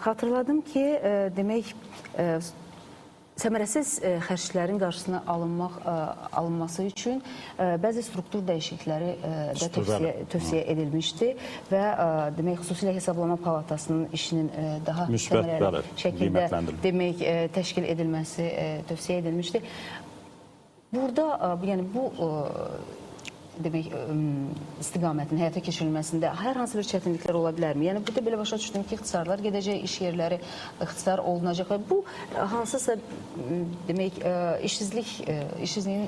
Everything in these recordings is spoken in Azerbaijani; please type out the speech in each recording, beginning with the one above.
Xatırladım ki, demək, səmərəsiz xərclərin qarşısına alınması üçün bəzi struktur dəyişiklikləri də tövsiyə edilmişdi və demək, xüsusilə Hesablama Palatasının işinin daha müsbət, səmərəli şəkildə demək, təşkil edilməsi tövsiyə edilmişdi. Burada yəni bu demək, istiqamətin həyata keçirilməsində hər hansı bir çətinliklər ola bilərmi? Yəni burada belə başa düşdüm ki, ixtisarlar gedəcək, iş yerləri ixtisar olunacaq və bu hansısa demək, işsizliyin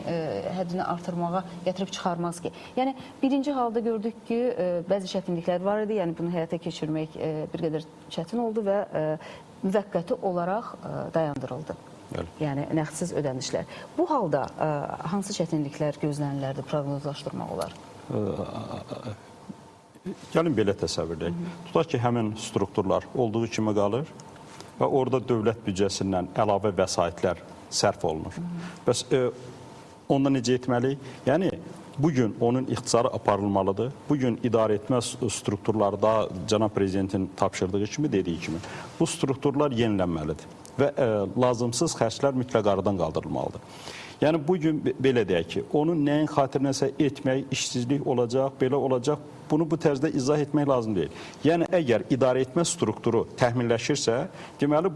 həddini artırmağa gətirib çıxarmaz ki. Yəni birinci halda gördük ki, bəzi çətinliklər var idi. Yəni bunu həyata keçirmək bir qədər çətin oldu və müvəqqəti olaraq dayandırıldı. Bəli. Yəni nəqdsiz ödənişlər. Bu halda hansı çətinliklər gözlənilərdi, proqnozlaşdırmaq olar? Gəlin belə təsəvvür edək. Tutaq ki, həmin strukturlar olduğu kimi qalır və orada dövlət büdcəsindən əlavə vəsaitlər sərf olunur. Bəs onda necə etməliyik? Yəni bugün onun ixtisarı aparılmalıdır. Bugün idarə etmə strukturları da cənab prezidentin tapşırdığı kimi, dediyi kimi, bu strukturlar yenilənməlidir və lazımsız xərclər mütləq aradan qaldırılmalıdır. Yəni bugün belə deyək ki, onu nəyin xatirinəsə etmək, işsizlik olacaq, belə olacaq, bunu bu tərzdə izah etmək lazım deyil. Yəni əgər idarə etmə strukturu təhmilləşirsə, deməli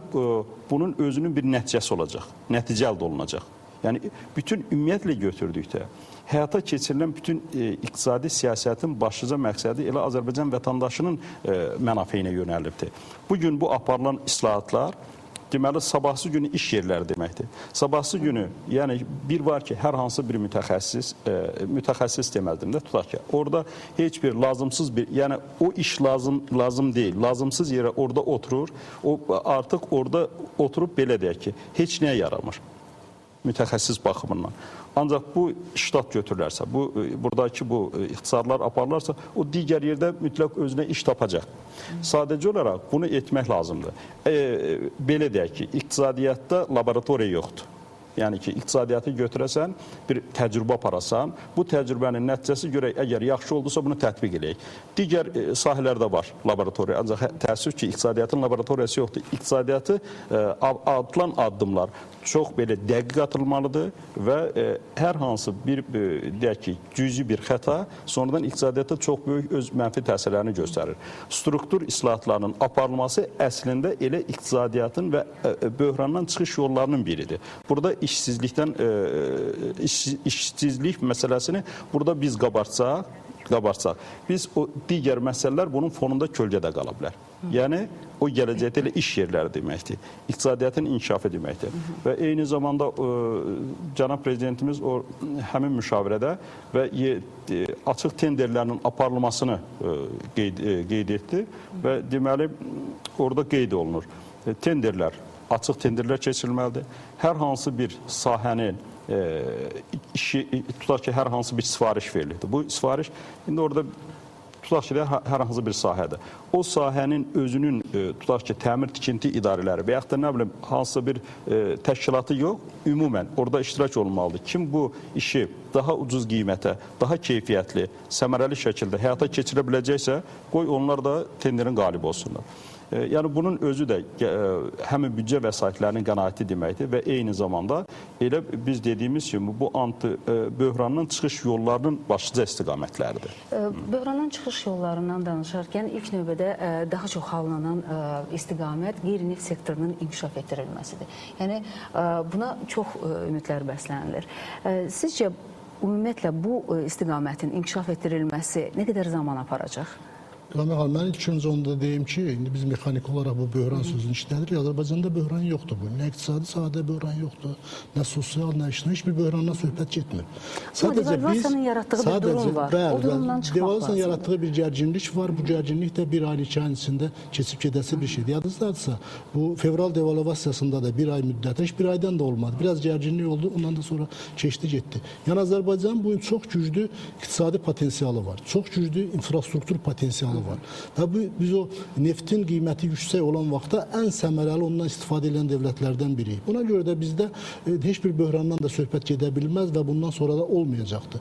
bunun özünün bir nəticəsi olacaq, nəticə əldə olunacaq. Yəni bütün ümumiyyətlə götürdükdə həyata keçirilən bütün iqtisadi siyasətin başlıca məqsədi elə Azərbaycan vətəndaşının mənafeyinə yönəlibdir. Bugün bu aparılan islahatlar deməli sabahsı günü iş yerləri deməkdir. Sabahsı günü, yəni bir var ki, hər hansı bir mütəxəssis, mütəxəssis deməzdim də, tutaq ki, orada heç bir lazımsız bir, yəni o iş lazım deyil, lazımsız yerə orada oturur, o artıq orada oturub belə deyək ki, heç nəyə yaramır mütəxəssis baxımından. Ancaq bu ştat götürülərsə, bu buradakı bu ixtisarlar aparılarsa, o digər yerdə mütləq özünə iş tapacaq. Sadəcə olaraq bunu etmək lazımdır. Belə deyək ki, iqtisadiyyatda laboratoriya yoxdur. Yəni ki, iqtisadiyyatı götürəsən, bir təcrübə aparasan, bu təcrübənin nəticəsi görək, əgər yaxşı oldusa bunu tətbiq eləyək. Digər sahələrdə var laboratoriya, ancaq təəssüf ki, iqtisadiyyatın laboratoriyası yoxdur. İqtisadiyyatı atılan addımlar çox belə dəqiq atılmalıdır və hər hansı bir, deyək ki, cüzi bir xəta sonradan iqtisadiyyata çox böyük öz mənfi təsirlərini göstərir. Struktur islahatlarının aparılması əslində elə iqtisadiyyatın və böhrandan çıxış yollarının biridir. Burada işsizlikdən işsizlik məsələsini burada biz qabartsaq, biz o digər məsələlər bunun fonunda kölgədə qala bilər. Yəni o gələcəkdə elə iş yerləri deməkdir, iqtisadiyyatın inkişafı deməkdir. Və eyni zamanda cənab prezidentimiz o həmin müşavirədə və açıq tenderlərinin aparılmasını qeyd etdi və deməli orada qeyd olunur. Tenderlər, açıq tenderlər keçirilməlidir. Hər hansı bir sahənin işi, tutaq ki, hər hansı bir sifariş verilirdi. Bu sifariş indi orada tutaq ki, hər hansı bir sahədir. O sahənin özünün tutaq ki, təmir tikinti idarələri və yaxud da nə bilim hansısa bir təşkilatı yox, ümumən orada iştirak olunmalıdır. Kim bu işi daha ucuz qiymətə, daha keyfiyyətli, səmərəli şəkildə həyata keçirə biləcəksə, qoy onlar da tenderin qalibi olsunlar. Yəni bunun özü də həmin büdcə vəsaitlərinin qənaəti deməkdir və eyni zamanda elə biz dediyimiz kimi bu anti böhrandan çıxış yollarının başlıca istiqamətləridir. Böhrandan çıxış yollarından danışarkən ilk növbədə daha çox hallanan istiqamət qeyri-neft sektorunun inkişaf etdirilməsidir. Yəni buna çox ümidlər bəslənilir. Sizcə ümumiyyətlə bu istiqamətin inkişaf etdirilməsi nə qədər zaman aparacaq? Ləmə xanım, mən ilk öncə onu da deyim ki, indi biz mexanik olaraq bu böhran sözünü işlədirik. Azərbaycanda böhran yoxdur bu. Nə iqtisadi sahədə böhran yoxdur, nə sosial, nə ictimai, heç bir böhrandan söhbət getmir. Amma devalvasiyanın yaratdığı bir durum var. Bəli, O durumdan çıxmaq devalvasiyanın lazımdır. yaratdığı bir gərginlik var. Bu gərginlik də bir ay, 2 ayın içində keçib gedəsi bir şeydir. Yadınızdadırsa, bu fevral devalvasiyasında da bir ay müddəti, heç bir aydan da olmadı. Biraz gərginlik oldu, ondan da sonra keçdi getdi. Yəni Azərbaycanın bugün çox güclü iqtisadi potensialı var. Çox güclü infrastruktur potensialı var. Və bu, biz o neftin qiyməti yüksək olan vaxtda ən səmərəli ondan istifadə edən dövlətlərdən biriyik. Buna görə də bizdə heç bir böhrandan da söhbət gedə bilməz və bundan sonra da olmayacaqdır.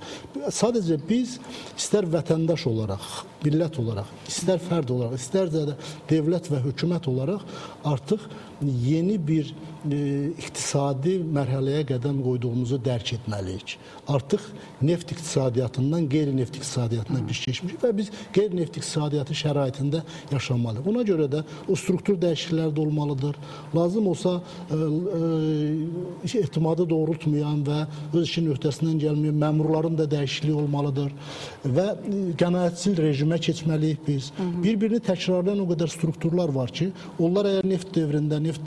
Sadəcə biz istər vətəndaş olaraq, millət olaraq, istər fərd olaraq, istər də dövlət və hökumət olaraq artıq yeni bir iqtisadi mərhələyə qədəm qoyduğumuzu dərk etməliyik. Artıq neft iqtisadiyyatından qeyri-neft iqtisadiyyatına biz keçmişik və biz qeyri-neft iqtisadiyyatı şəraitində yaşamalıyıq. Ona görə də o struktur dəyişiklikləri də olmalıdır. Lazım olsa etimadı doğrultmayan və öz işinin öhdəsindən gəlməyən məmurların da dəyişikliyi olmalıdır və qənaətçil rejimə keçməliyik biz. Bir-birini təkrarlayan o qədər strukturlar var ki, onlar əgər neft dövründə, neft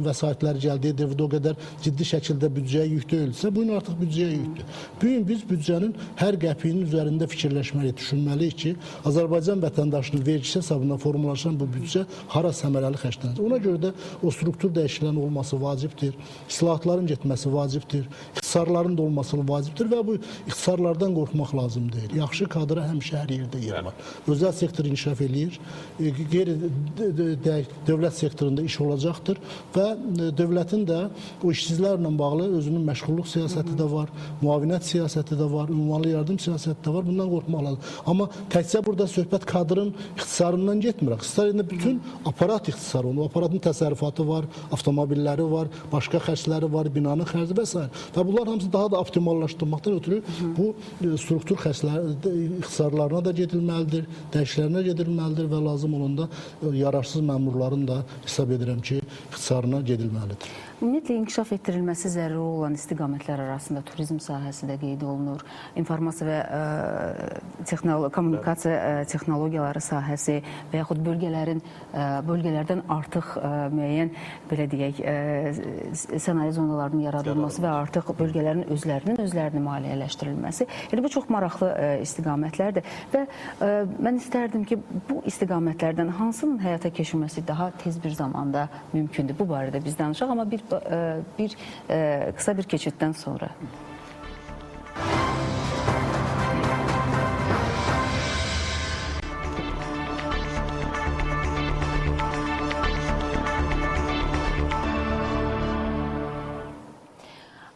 vəsaitləri gəldiyi dövrdə o qədər ciddi şəkildə büdcəyə yük deyilsə, bu gün artıq büdcəyə yükdür. Bu gün biz büdcənin hər qəpiyinin üzərində fikirləşməliyik, düşünməliyik ki, Azərbaycan vətəndaşının vergisi hesabına formalaşan bu büdcə hara səmərəli xərclənir. Ona görə də o struktur dəyişikliklərin olması vacibdir, islahatların getməsi vacibdir, ixtisarların da olması vacibdir və bu ixtisarlardan qorxmaq lazım deyil. Yaxşı kadra həmişə hər yerdə yer var. Özəl sektor inkişaf eləyir, qeyri-dövlət sektorunda iş olacaqdır və dövlətin də o işsizlərlə bağlı özünün məşğulluq siyasəti də var, müavinət siyasəti də var, ünvanlı yardım siyasəti də var. Bundan qorxmaq lazım. Amma təkcə burada söhbət kadrın ixtisarından getmir. İxtisar edəndə bütün aparat ixtisarı, onun aparatın təsərrüfatı var, avtomobilləri var, başqa xərcləri var, binanın xərci və s. Və bunlar hamısı daha da optimallaşdırmaqdan ötürü bu struktur xərcləri ixtisarlarına da gedilməlidir, dəyişikliklərinə gedilməlidir və lazım olanda yararsız məmurların da hesab edirəm ki, ixtisarına gedilməlidir. Ümumiyyətlə, inkişaf etdirilməsi zəruri olan istiqamətlər arasında turizm sahəsi də qeyd olunur, informasiya və kommunikasiya texnologiyaları sahəsi və yaxud bölgələrdən artıq müəyyən, belə deyək, sənaye zonalarının yaradılması və artıq bölgələrin özlərinin maliyyələşdirilməsi. Yəni, bu çox maraqlı istiqamətlərdir və mən istərdim ki, bu istiqamətlərdən hansının həyata keçirilməsi daha tez bir zamanda mümkündür? Bu barədə biz danışaq, amma kısa bir keçiddən sonra.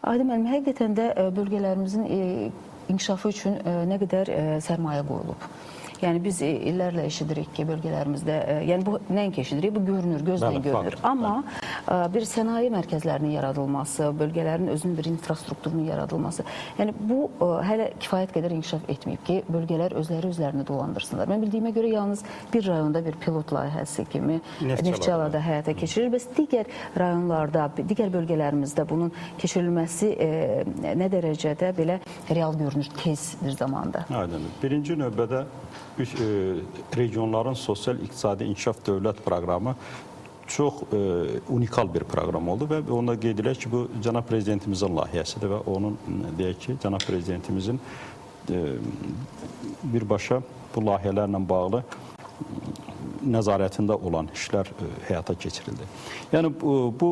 Aydın müəllim, həqiqətən də bölgələrimizin inkişafı üçün nə qədər sərmayə qoyulub? Yəni biz illərlə eşidirik ki, bölgələrimizdə, yəni bu nəinki eşidirik, bu görünür, gözlə görünür. Amma bir sənaye mərkəzlərinin yaradılması, bölgələrin özünün bir infrastrukturunun yaradılması, yəni bu hələ kifayət qədər inkişaf etməyib ki, bölgələr özləri özlərini dolandırsınlar. Mən bildiyimə görə yalnız bir rayonda bir pilot layihəsi kimi Neftçalada həyata keçirilir. Bəs digər rayonlarda, digər bölgələrimizdə bunun keçirilməsi nə dərəcədə belə real görünür tez bir zamanda? Aydın. Birinci növbədə regionların sosial-iqtisadi inkişaf dövlət proqramı çox unikal bir proqram oldu və onda qeyd edək ki, bu cənab prezidentimizin layihəsidir və onun, deyək ki, cənab prezidentimizin birbaşa bu layihələrlə bağlı nəzarətində olan işlər həyata keçirildi. Yəni bu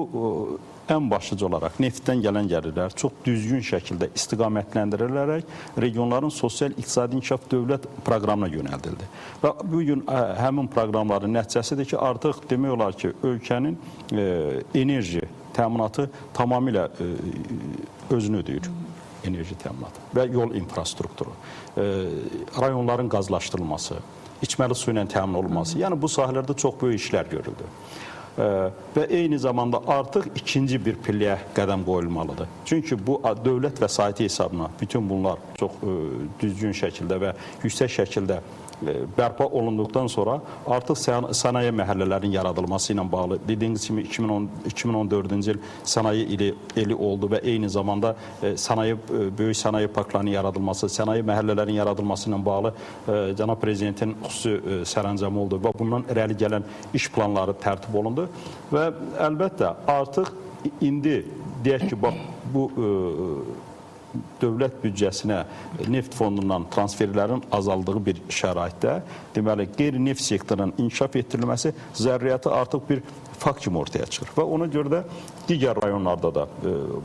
ən başlıca olaraq neftdən gələn gəlirlər çox düzgün şəkildə istiqamətlendirilərək regionların sosial-iqtisadi inkişaf dövlət proqramına yönəldildi. Və bu gün həmin proqramların nəticəsidir ki, artıq demək olar ki, ölkənin enerji təminatı tamamilə özünü ödəyir. Enerji təminatı və yol infrastrukturu, rayonların qazlaşdırılması, içməli su ilə təmin olunması. Yəni bu sahələrdə çox böyük işlər görüldü. Və eyni zamanda artıq ikinci bir pilləyə qədəm qoyulmalıdır. Çünki bu dövlət vəsaiti hesabına bütün bunlar çox düzgün şəkildə və yüksək şəkildə bərpa olunduqdan sonra artıq sənaye məhəllələrinin yaradılması ilə bağlı, dediyiniz kimi 2014-cü il sənaye ili oldu və eyni zamanda böyük sənaye parklarının yaradılması, sənaye məhəllələrinin yaradılması ilə bağlı cənab prezidentin xüsusi sərəncamı oldu və bundan irəli gələn iş planları tərtib olundu və əlbəttə artıq indi deyək ki, bax bu dövlət büdcəsinə neft fondundan transferlərin azaldığı bir şəraitdə, deməli, qeyri-neft sektorunun inkişaf etdirilməsi zəruriyyəti artıq bir fakt kimi ortaya çıxır. Və ona görə də digər rayonlarda da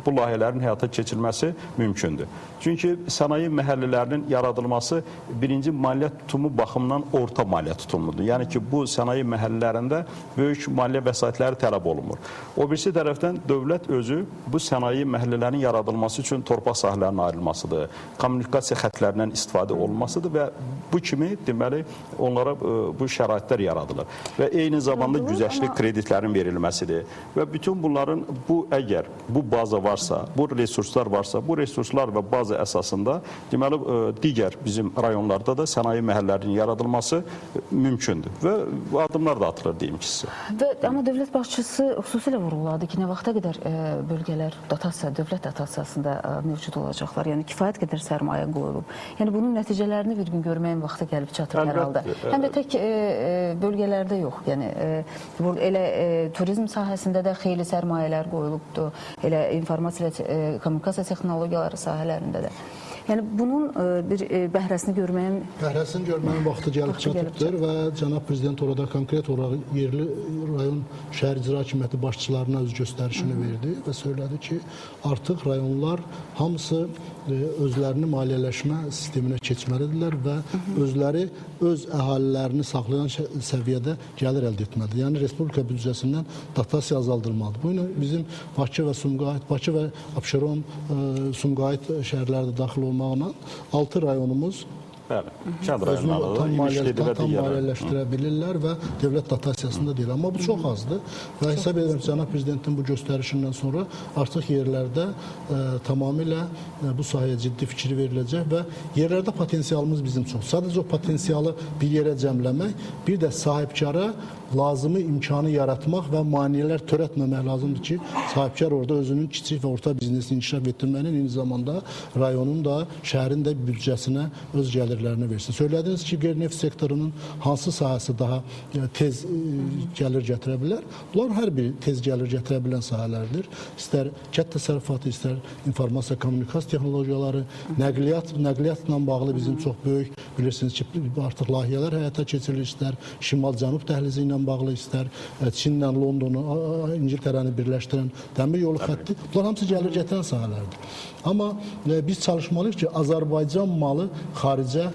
bu layihələrin həyata keçirilməsi mümkündür. Çünki sənaye məhəllələrinin yaradılması birinci maliyyə tutumu baxımından orta maliyyə tutumudur. Yəni ki, bu sənaye məhəllələrində böyük maliyyə vəsaitləri tələb olunmur. O birisi tərəfdən dövlət özü bu sənaye məhəllələrinin yaradılması üçün torpaq sahələrinin ayrılmasıdır, kommunikasiya xətlərindən istifadə olunmasıdır və bu kimi deməli onlara bu şəraitlər yaradılır. Və eyni zamanda güzəştli kreditlərin verilməsidir. Və bütün bunların bu əgər bu baza varsa, bu resurslar varsa, bu resurslar və baza əsasında deməli digər bizim rayonlarda da sənaye məhəllələrinin yaradılması mümkündür və addımlar da atılır deyim ki sizə. Və amma dövlət başçısı xüsusilə vurğuladı ki, nə vaxta qədər bölgələr dotasiya, dövlət dotasiyasında mövcud olacaqlar. Yəni kifayət qədər sərmayə qoyulub. Yəni bunun nəticələrini bir gün görməyin vaxtı gəlib çatır hər halda. Həm də tək bölgələrdə yox. Yəni burada elə turizm sahəsində də xeyli sərmayələr qoyulubdur. Elə informasiya və kommunikasiya texnologiyaları sahələrində də. Yəni bunun bir bəhrəsini görməyin Bəhrəsini görməyin vaxtı gəlib çatıbdır və cənab prezident orada konkret olaraq yerli rayon şəhər icra hakimiyyəti başçılarına öz göstərişini verdi və söylədi ki, artıq rayonlar hamısı özlərini maliyyələşmə sisteminə keçməlidirlər və özləri öz əhalilərini saxlayan səviyyədə gəlir əldə etməlidir. Yəni respublika büdcəsindən dotasiya azaldılmalıdır. Bu ilə bizim Bakı və Sumqayıt, Bakı və Abşeron, Sumqayıt şəhərləri də daxil olmaqla 6 rayonumuz Bəli. Kənd rayonları tam, tam maliyyələşdirə bilirlər və dövlət dotasiyasında deyil. Amma bu çox azdır və hesab edirəm ki, cənab prezidentin bu göstərişindən sonra artıq yerlərdə tamamilə bu sahəyə ciddi fikir veriləcək və yerlərdə potensialımız bizim çox. Sadəcə o potensialı bir yerə cəmləmək, bir də sahibkara lazımi imkanı yaratmaq və maneələr törətməmək lazımdır ki, sahibkar orada özünün kiçik və orta biznesini inkişaf etdirmənin eyni zamanda rayonun da, şəhərin də büdcəsinə öz gəlirlərini versin. Söylədiniz ki, qeyri-neft sektorunun hansı sahəsi daha tez gəlir gətirə bilər? Bunlar hər biri tez gəlir gətirə bilən sahələrdir. İstər kənd təsərrüfatı, istər informasiya kommunikasiya texnologiyaları, nəqliyyat, nəqliyyatla bağlı bizim çox böyük, bilirsiniz ki, artıq layihələr həyata keçirilir, istər şimal-cənub dəhlizi ilə bağlı, istər Çinlə Londonu, İngiltərəni birləşdirən dəmir yolu xətti. Bunlar hamısı gəlir gətirən sahələrdir. Amma biz çalışmalıyıq ki, Azərbaycan malı xaricə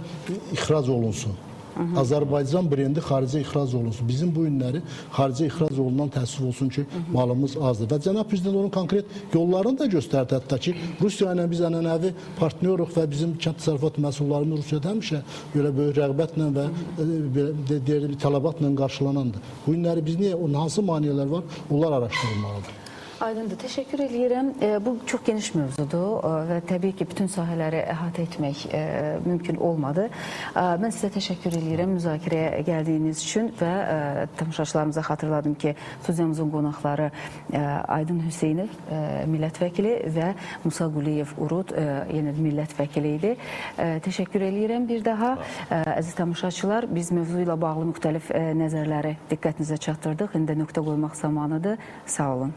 ixrac olunsun. Azərbaycan brendi xaricə ixrac olunsun. Bizim bu günləri xaricə ixrac olunan təəssüf olsun ki, malımız azdır. Və cənab prezident onun konkret yollarını da göstərdi hətta ki, Rusiya ilə biz ənənəvi partnyoruq və bizim kənd təsərrüfat məhsullarımız Rusiyada həmişə belə böyük rəğbətlə və belə deyək, tələbatla qarşılanandır. Bu günləri biz niyə, hansı maneələr var, onlar araşdırılmalıdır. Aydındır. Təşəkkür eləyirəm. Bu çox geniş mövzudur və təbii ki, bütün sahələri əhatə etmək mümkün olmadı. Mən sizə təşəkkür eləyirəm müzakirəyə gəldiyiniz üçün və tamaşaçılarımıza xatırladım ki, studiyamızın qonaqları Aydın Hüseynov, millət vəkili və Musa Quliyev Urud, yenə də millət vəkili idi. Təşəkkür eləyirəm bir daha. Əziz tamaşaçılar, biz mövzu ilə bağlı müxtəlif nəzərləri diqqətinizə çatdırdıq. İndi nöqtə qoymaq zamanıdır. Sağ olun.